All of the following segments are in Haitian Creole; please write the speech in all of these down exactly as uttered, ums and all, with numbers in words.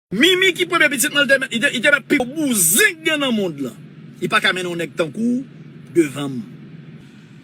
Mimi ki premye pitit mwen, li te mèt, li te, li te mèt pi gwo bouzen k gen nan mond lan. Li pa ka mennen yon nèg tankou w devan m.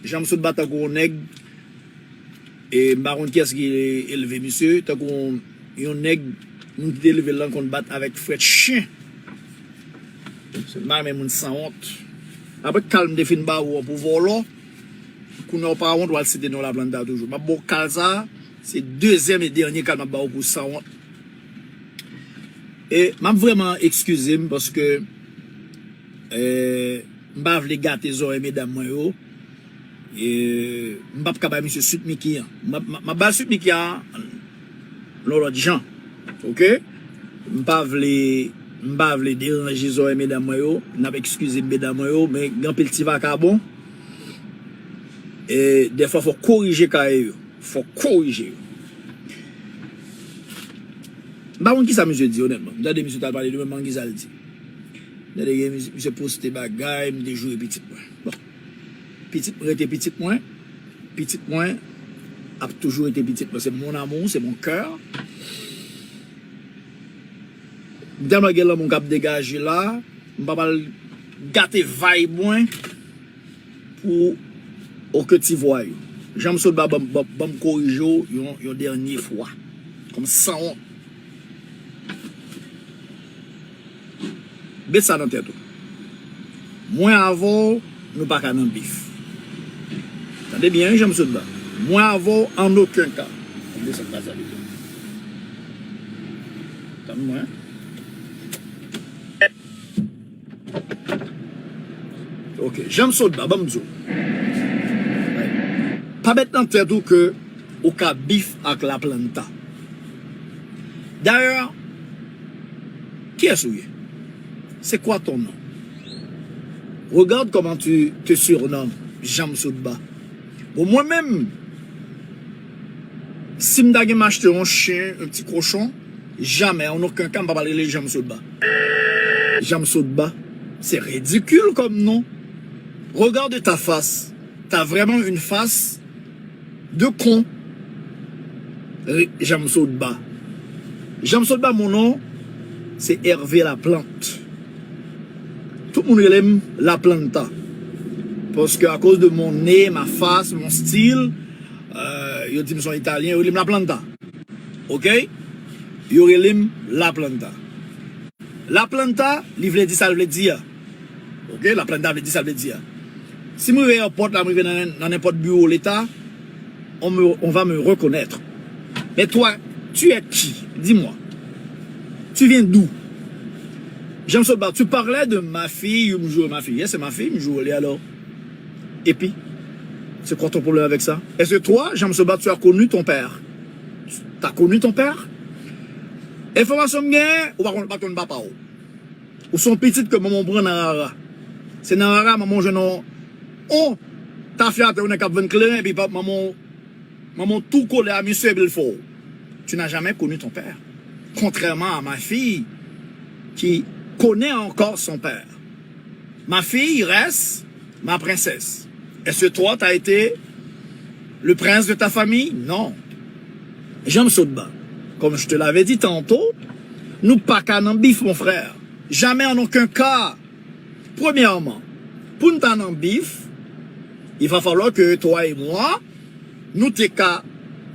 Janm Sotba tankou yon nèg, e m pa konn kiyès ki elve misye, tankou yon, yon nèg, moun ki te elve l lan konn bat avèk frèt chen. Se m pa renmen moun sanwont. Apre kal m te fin ba ou an pou vòlò, kounye a w pa wont, w al site non Laplanta toujou. M ap ba w kal sa, se dezyèm e dènye kal m ap ba w pou sanwont. E m ap vrèman eskize m paske, e, m pa vle gate zòrèy medam mwen yo. E, m p ap ka bay misye Sweet Mickey an. M ap, m ap, m ap bay Sweet Mickey an yon lòt jan. Oke? M pa vle, m pa vle deranje zòrèy medam mwen yo. N ap eskize m medam mwen yo, men gen anpil ti vakabon. E, dèfwa fò korije kay yo. Fò korije yo. M pa konn kisa misye di, onètman. M tande misye t al pale de mwen, m pa konn kisa l di. M tande gen misye, misye poste bagay, m te joure pitit mwen. Bon. Pitit mwen rete pitit mwen. Pitit mwen ap toujou rete pitit mwen. Se mon amour, se mon cœur. M tèlman gen lanmou k ap degaje la, m pa pral gate vibe mwen pou oke ti vwa yo. Janm Sotba, ban m, ban m, ban m korije w yon, yon dènye fwa. Kòm sanwont. Met sa nan tèt ou. Mwen avè w, nou pa ka nan bif. Tande byen, wi, Janm Sotba. Mwen avè w, an okenn ka. Tann mwen. Ok, Janm Sotba, ban m di w. Pa met nan tèt ou ke ou ka bif ak Laplanta. Dayè, kiyès ou ye? C'est quoi ton nom? Regarde comment tu te surnommes, Janm Sotba. Bon, mwen menm, si m ta gen m achte yon chen, yon ti kochon, jamè, an okenn ka, m pa pral rele Janm Sotba. Janm Sotba, c'est ridicule comme nom. Regarde ta face. T'as vraiment une face de con. Ri-, Janm Sotba. Janm Sotba, mon nom, c'est Hervé Laplante. Tout moun rele m Laplanta. Paske akoz de mon nez, ma face, mon style, euh, yo di m se yon Italyen, yo rele m Laplanta. Ok? Yo rele m Laplanta. Laplanta, li vle di sa l vle di a. Ok? Laplanta vle di sa l vle di a. Si m rive airport la, m rive nan, nan nenpòt biwo leta, on me, on va me reconnaître. Mais toi, tu es qui? Dis-moi. Tu viens d'où? Janm Sotba, tu parlais de ma fille, m joure ma fille. Yes, c'est ma fille, m joure li alors. Et puis, c'est quoi ton problème avec ça? Est-ce que toi, Janm Sotba, tu as connu ton père? T'as connu ton père? Enfòmasyon m genyen, ou pa konn, pa konn papa w. Ou se yon pitit ke manman w pran nan rara. Se nan rara manman w jwenn yon, yon tafyatè, yon nèg k ap vann kleren, epi pa, manman w, manman w tou kole a misye, epi l fè w. Tu n'as jamais connu ton père. Contrairement à ma fille, qui connaît encore son père. Ma fille reste ma princesse. Est-ce que toi, t'as été le prince de ta famille? Non. Janm Sotba, comme je te l'avais dit tantôt, nou pa ka nan bif, mon frère. Jamais, en aucun cas. Premièrement, pou n ta nan bif, il va falloir que toi et moi, nou te ka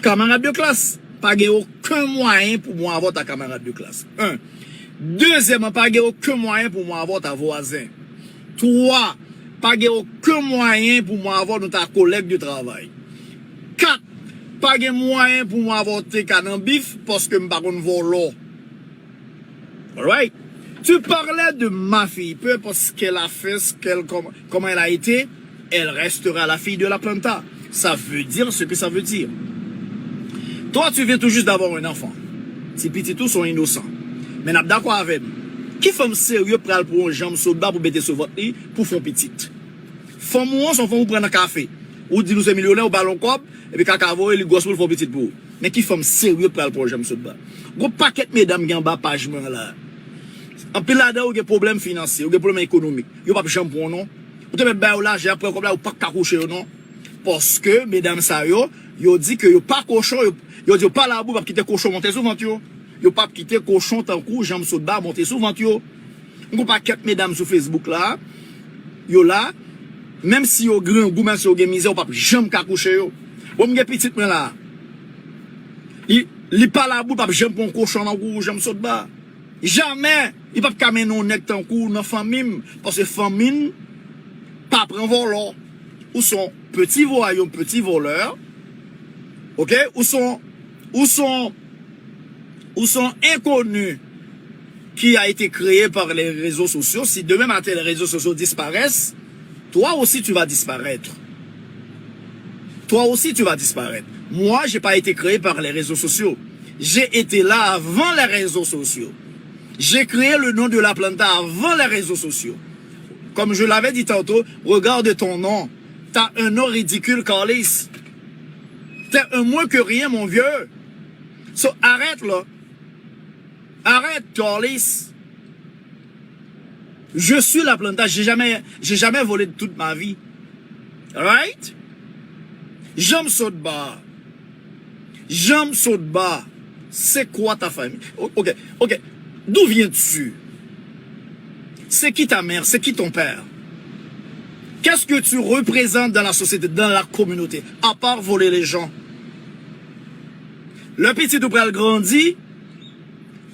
kamarad de klas. Pa gen okenn mwayen pou mwen avè w ta kamarad de klas. Un. Dezyèmman, pa gen okenn mwayen pou mwen avè w ta vwazen. Twa, pa gen okenn mwayen pou mwen avè w nou ta kolèg de travay. Kat, pa gen mwayen pou mwen avè w te ka nan bif paske m pa konn vòlò. Alright? Tu parlais de ma fille, peu importe ce qu'elle a fait, ce qu'elle, comment, comment elle a été, elle restera la fille de Laplanta. Ça veut dire ce que ça veut dire. Toi, tu viens tout juste d'avoir un enfant. Ti pitit ou se yon inosan. Men n ap dakò avè m. Ki fanm serye pral pran yon Janm Sotba pou mete sou vant li pou fè yon pitit? Fanm ou an, se yon fanm ou pran nan kafe. Ou di nou se milyonè, ou ba l yon kòb, epi kaka voye, li gwòs pou l fè yon pitit pou ou. Men ki fanm serye pral pran Janm Sotba? Gon pakèt medam gen anba paj mwen an la. Anpil ladan yo gen pwoblèm finansye, yo gen pwoblèm ekonomik. Yo p ap janm pran w non. Ou te mèt ba yo lajan, y ap pran kòb la, ou p ap ka kouche yo non. Paske medam sa yo, yo di ke yo pa kochon, yo, yo di yo pa labou, yo p ap kite kochon monte sou vant yo. Yo p ap kite kochon tankou Janm Sotba monte sou vant yo. M gon pakèt medam sou Facebook la, yo la, menm si yo grangou, menm si yo gen mizè, ou p ap janm ka kouche yo. Bon, m gen pitit mwen la. Li, li pa labou, l p ap janm pran yon kochon tankou Janm Sotba. Jamè! Li p ap ka mennen yon nèg tankou w nan fanmi m, paske fanmi m pa pran vòlò. Ou se yon peti vwayou, yon peti vòlè. Oke? Ou se yon, ou se yon, ou se yon enkoni ki a ete kreye pa le rezo sosyo. Si demen maten le rezo sosyo disparès, toi osi tu vas disparaître. Toi aussi, tu vas disparaître. Moi, j'ai pas été créé par les réseaux sociaux. J'ai été là avant les réseaux sociaux. J'ai créé le nom de la planta avant les réseaux sociaux. Comme je l'avais dit tantôt, regarde ton nom. T'as un nom ridicule, Carlis. T'es un moins que rien, mon vieux. So, arrête là. Arrête, Carlis. Je suis la planta, j'ai jamais, j'ai jamais volé de toute ma vie. Right? Janm Sotba. Janm Sotba. C'est quoi ta famille? O- Ok, ok. D'où viens-tu? C'est qui ta mère? C'est qui ton père? Qu'est-ce que tu représentes dans la société, dans la communauté, à part voler les gens? Le petit ou pral grandi,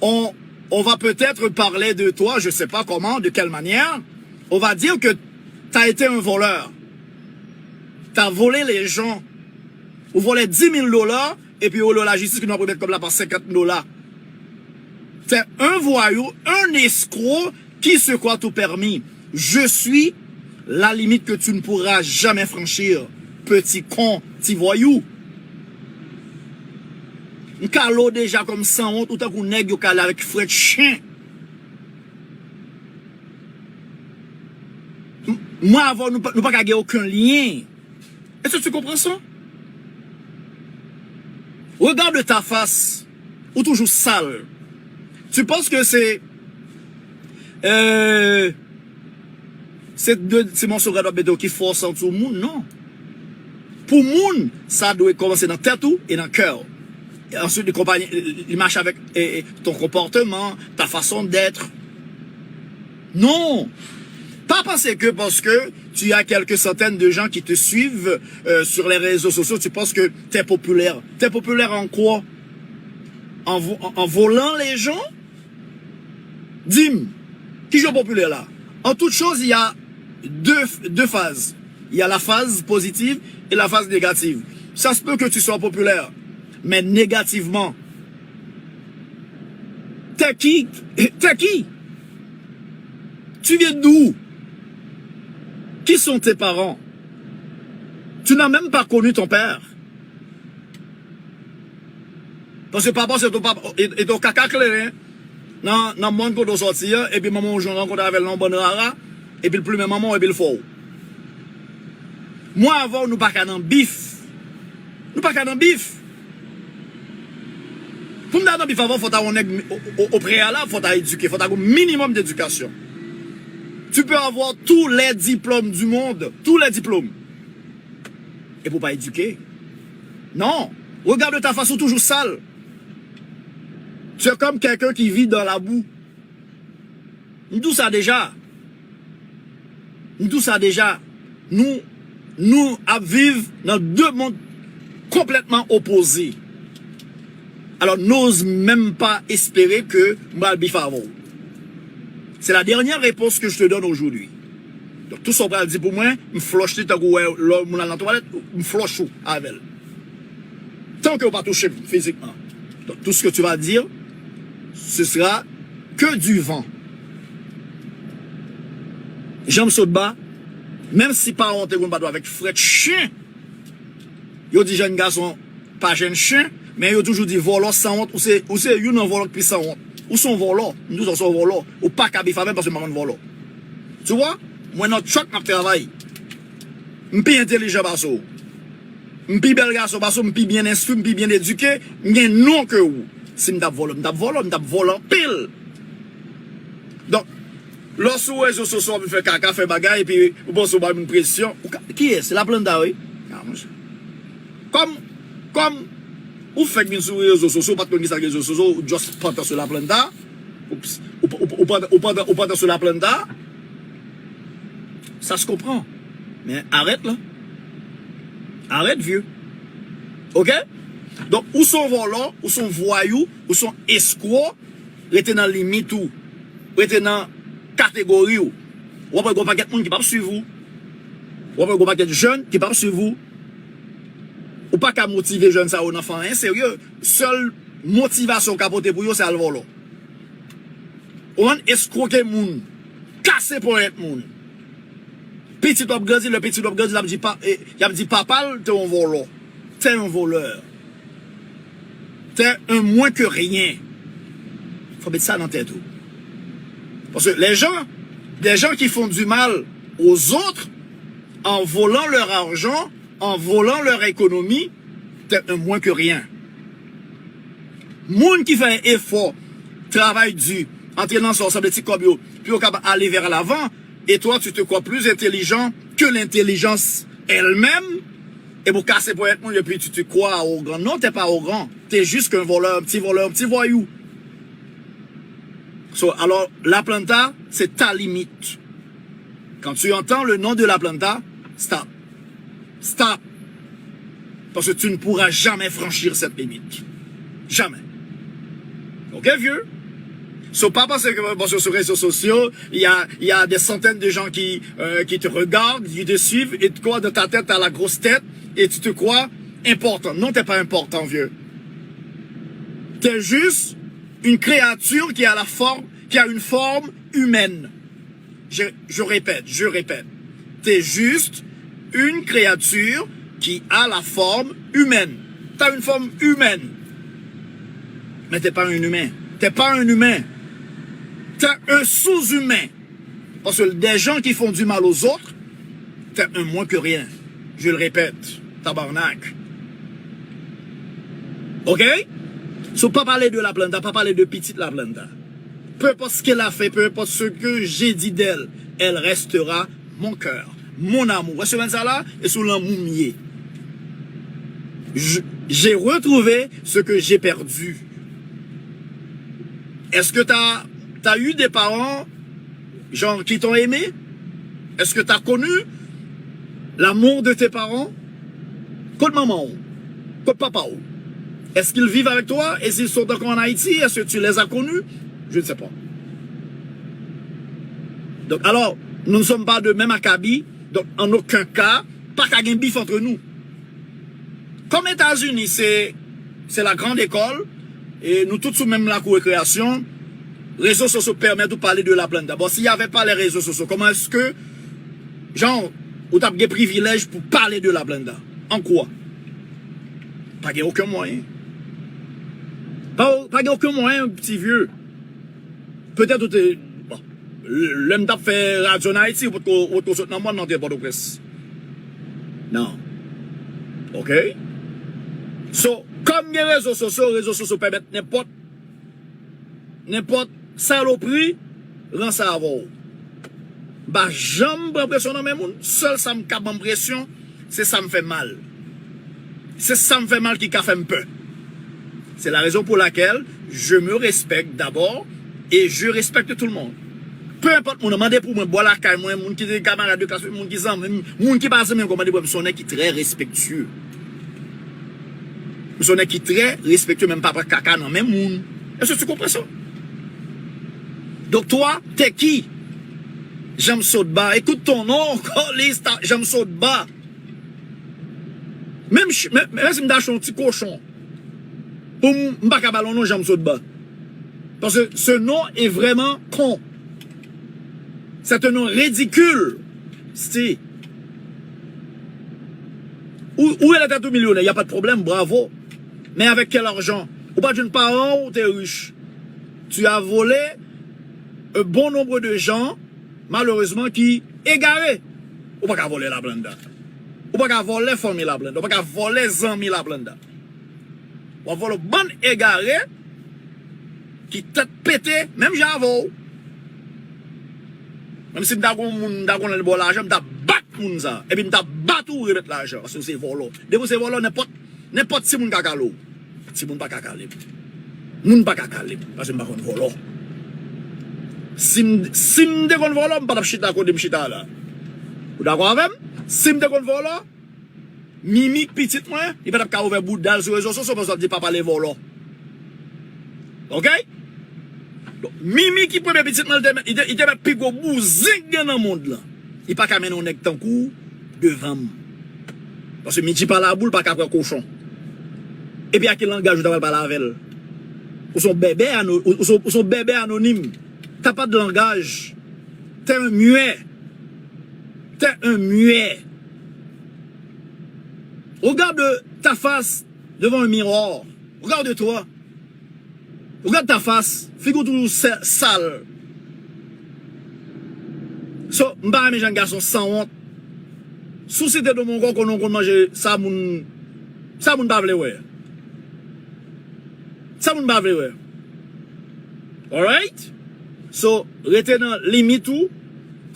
on, on va peut-être parler de toi, je sais pas comment, de quelle manière. On va dire que t'as été un voleur. T'as volé les gens. Ou vòlè dis mil dola, epi ou rele lajistis ki nou ap remèt kòb la pa senkant dola. T'es un voyou, un escroc qui se croit tout permis. Je suis la limite que tu ne pourras jamais franchir. Petit con, ti voyou. M kale w deja kòm sanwont, ou tankou nèg yo kale avèk frèt chen. M- Mwen avè w, nou pa, nou pa ka gen okenn lyen. Est-ce que tu comprends ça? Regarde ta face. Ou toujou sal. Tu penses que c'est euh, se de ti moso rad w ap mete w ki fè w santi w moun, non. Pou moun, sa dwe kòmanse nan tèt ou e nan kè w. E answit, li konpaye, li mache avèk e, e, ton konpòteman, ta fason d'être. Non. Pas penser que parce que tu as quelques centaines de gens qui te suivent euh, sur les réseaux sociaux, tu penses que t'es populaire. T'es populaire en quoi? En, vo- en, en volant les gens? Di m, ki jan w popilè la? En toute chose, il y a deux, deux phases. Il y a la phase positive et la phase négative. Ça se peut que tu sois populaire, mais négativement. T'es qui? T'es qui? Tu viens d'où? Qui sont tes parents? Tu n'as même pas connu ton père. Paske papa se ton papa, e, e ton kaka kleren nan, nan mòn kote w sòti an, epi manman w jwenn rankontre avè l nan yon bann rara, epi l plimen manman w, epi l fè w. Mwen avè w, nou pa ka nan bif. Nou pa ka nan bif. Pou m ta nan bif avè w, fò w ta yon nèg o, o, o preyalab, fò w ta edike, fò w ta gen yon minimòm d'edikasyon. Tu peux avoir tous les diplômes du monde, tous les diplômes. Epi w pa edike. Non. Regarde ta face, ou toujou sal. Tu es comme quelqu'un qui vit dans la boue. M di w sa deja. M di w sa deja. Nou, nou ap viv nan de mond konplètman opoze. Alors, n'ose même pas espérer que m pral bif avè w. C'est la dernière réponse que je te donne aujourd'hui. Donk, tout sa w pral di pou mwen, m flòch li tankou wè lè moun al nan twalèt, m flòch ou avè l. Tant que w pa touche m fizikman. Donc, tout ce que tu vas dire, ce sera que du vent. Janm Sotba, menm si paran w te konn bat w avèk frèt chen, yo di jèn gason pa jèn chen, men yo toujou di vòlò sanwont, ou se, ou se youn nan vòlò ki pi sanwont. Ou se yon vòlò, m di w sa, ou se yon vòlò. Ou pa ka bif avè m paske m pa konn vòlò. Tu vois? Mwen nan truck m ap travay. M pi entelijan pase w. M pi bèl gason pase w, m pi byen enstwi, m pi byen edike, m gen non ke ou. Si m t ap vòlò, m t ap vòlò, m t ap vòlò anpil. Donk, lè w sou rezo sosyo w ap vin fè kaka, fè bagay, epi ou panse w bay moun presyon, ou ka, kiyès? Se Laplanta, wi. Ah, monchè. Kòm, kòm, Ou fèk vin sou rezo sosyo, ou pa t konn kisa rezo sosyo, ou just pantan sou laplanta. Ou, ou, ou, ou, ou pantan, ou pantan, ou pantan sou laplanta. Ça se comprend. Men arèt la. Arèt, vye. Oke? Donk, ou se yon vòlò, ou se yon vwayou, ou se yon eskwo, rete nan limit ou. Rete nan kategori w. W ap wè gon pakèt moun ki p ap swiv ou. W ap wè gon pakèt jèn ki p ap swiv ou. Ou pa ka motive jèn sa yo nan fè anyen serye. Sèl motivasyon w ka pote pou yo, se al vòlò. Ou konprann? Eskwoke moun. Kase ponyèt moun. Pitit w ap grandi, lè pitit w ap grandi, l ap di pa, eh, y ap di papa l te yon vòlò. T'es un voleur. T'es un moins que rien. Faut mettre ça dans tête ou. Parce que les gens, les gens qui font du mal aux autres en volant leur argent, en volant leur économie, t'es un moins que rien. Moun ki fè efò, travay di, antre nan sa, sanble ti kòb yo, pou yo kapab ale vers l'avant, et toi, tu te crois plus intelligent que l'intelligence elle-même, et pour casser pour être moun, et puis tu te crois arrogant. Non, t'es pas arrogant. T'es juste qu'un voleur, un petit voleur, un petit voyou. So, alors, la planta, c'est ta limite. Quand tu entends le nom de la planta, stop. Stop. Parce que tu ne pourras jamais franchir cette limite. Jamais. Ok, vieux? So, pas parce que, parce que sur les réseaux sociaux, il y a, il y a des centaines de gens qui, euh, qui te regardent, qui te suivent, et toi, dans ta tête, t'as la grosse tête, et tu te crois important. Non, t'es pas important, vieux. T'es juste une créature qui a la forme, qui a une forme humaine. Je, je répète, je répète. T'es juste une créature qui a la forme humaine. T'as une forme humaine. Mais t'es pas un humain. T'es pas un humain. T'es un sous-humain. Parce que des gens qui font du mal aux autres, t'es un moins que rien. Je le répète, tabarnak. Ok? So, pa pale de la planta, pa pale de pitit la planta. Peu importe ce qu'elle a fait, peu importe ce que j'ai dit d'elle, elle restera mon cœur, mon amour. Wè semèn sa la, e sou lanmou m ye. Je- J'ai retrouvé ce que j'ai perdu. Est-ce que t'as, t'as eu des parents, genre, qui t'ont aimé? Est-ce que t'as connu l'amour de tes parents? Kot manman w? Kot papa w? Est-ce qu'ils vivent avec toi? Et s'ils sont encore en Haïti, est-ce que tu les as connus? Je ne sais pas. Donc, alors, nous ne sommes pas de même acabit. Donc, en aucun cas, pa ka gen bif antre nou. Kòm Etazini, se, se la grande école, e nou tout sou menm lakou rekreyasyon, rezo sosyo pèmèt ou pale de la planta. Bon, s'il y avait pas les réseaux sociaux, comment est-ce que, genre, ou t ap gen privilèj pou pale de la planta? An kwa? Pa gen okenn mwayen. Pa, pa gen okenn mwayen, ti vye. Petèt ou te, bon, lè m t ap fè radyo an Ayiti, ou potko, ou potko sot nan mòn nan, ou te Pòtoprens. Non. Ok? So, kòm gen rezo sosyo, rezo sosyo pèmèt nenpòt, nenpòt salopri ranse avè w. M pa janm pran presyon nan men moun. Sèl sa m ka ban m presyon, se sa m fè mal. Se sa m fè mal ki ka fè m pè. C'est la raison pour laquelle je me respecte d'abord et je respecte tout le monde. Peu importe moun, mande pou mwen, bò lakay mwen, moun ki te kamarad de klas, moun ki zanmi m, moun ki pa zanmi m, mande pou mwen, m se yon nèg ki trè respektye. M se yon nèg ki trè respektye, men m pa pran kaka nan men moun. Est-ce que tu comprends ça? Donc toi, t'es qui? Janm sot ba. Écoute ton nom encore, lista, janm sot ba. Menm, menm, menm si m ta achte yon ti kochon, pou m, m pa ka ba l yon non, janm sot ba. Parce que ce nom est vraiment con. C'est un nom ridicule. Si. Ou, ou rele tèt ou milyonè, y a pas de problème, bravo. Mais avec quel argent? Ou pa jwenn paran w te rich. Tu as volé un bon nombre de gens, malheureusement, ki egare. Ou pa ka vòlè laplanda. Ou pa ka vòlè fanmi laplanda. Ou pa ka vòlè zanmi laplanda. W ap vòlè bann egare ki tèt pete, menm jan avè w. Menm si m ta gon moun, m ta gon lè ba w lajan, m ta bat moun sa. Epi m ta bat ou remèt lajan, paske w se vòlò. Depi w se vòlò, nenpòt, nenpòt timoun ka kale w. Timoun pa ka kale m. Moun pa ka kale m, paske m pa konn vòlò. Si m, si m te konn vòlò, m pa t ap chita kote m chita la. Ou dakò avè m? Si m te konn vòlò, Mimi k pitit mwen, li pa t ap ka ouvè bouda l sou rezo sosyo paske l ap di papa l e vòlò. Oke? Donk, Mimi ki premye pitit mwen, li te mèt, li te, li te mèt pi gwo bouzen k gen nan mond lan. Li pa ka mennen yon nèg tankou w devan m. Paske Midji pa labou, li pa ka pran kochon. Epi a ki langaj ou ta pral pale avè l? Ou se yon bèbè ano-, ou, ou se, ou se yon bèbè anonim. T'as pas de langage. T'es un muet. T'es un muet. Regarde ta face devant un miroir. Regarde-toi. Regarde ta face. Figi w toujou sa-, sal. So, m pa renmen jan gason sanwont. Si w site non m ankò, konnen w konn manje sa moun, sa moun pa vle wè. Sa moun pa vle wè. Alright? So, rete nan limit ou,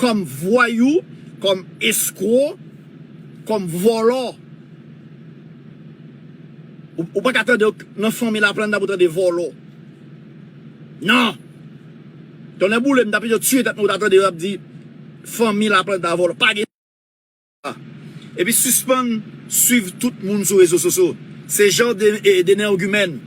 kòm vwayou, kòm eskwo, kòm vòlò. Ou, ou pa ka tande nan fanmi Laplanta pou tande vòlò. Non! Tonnè boule m, m ta pito tiye tèt mwen ou ta tande yo ap di fanmi Laplanta vòlò. Pa gen sa. Epi sispann swiv tout moun sou rezo sosyo. Se jan de, e, de nègimèn.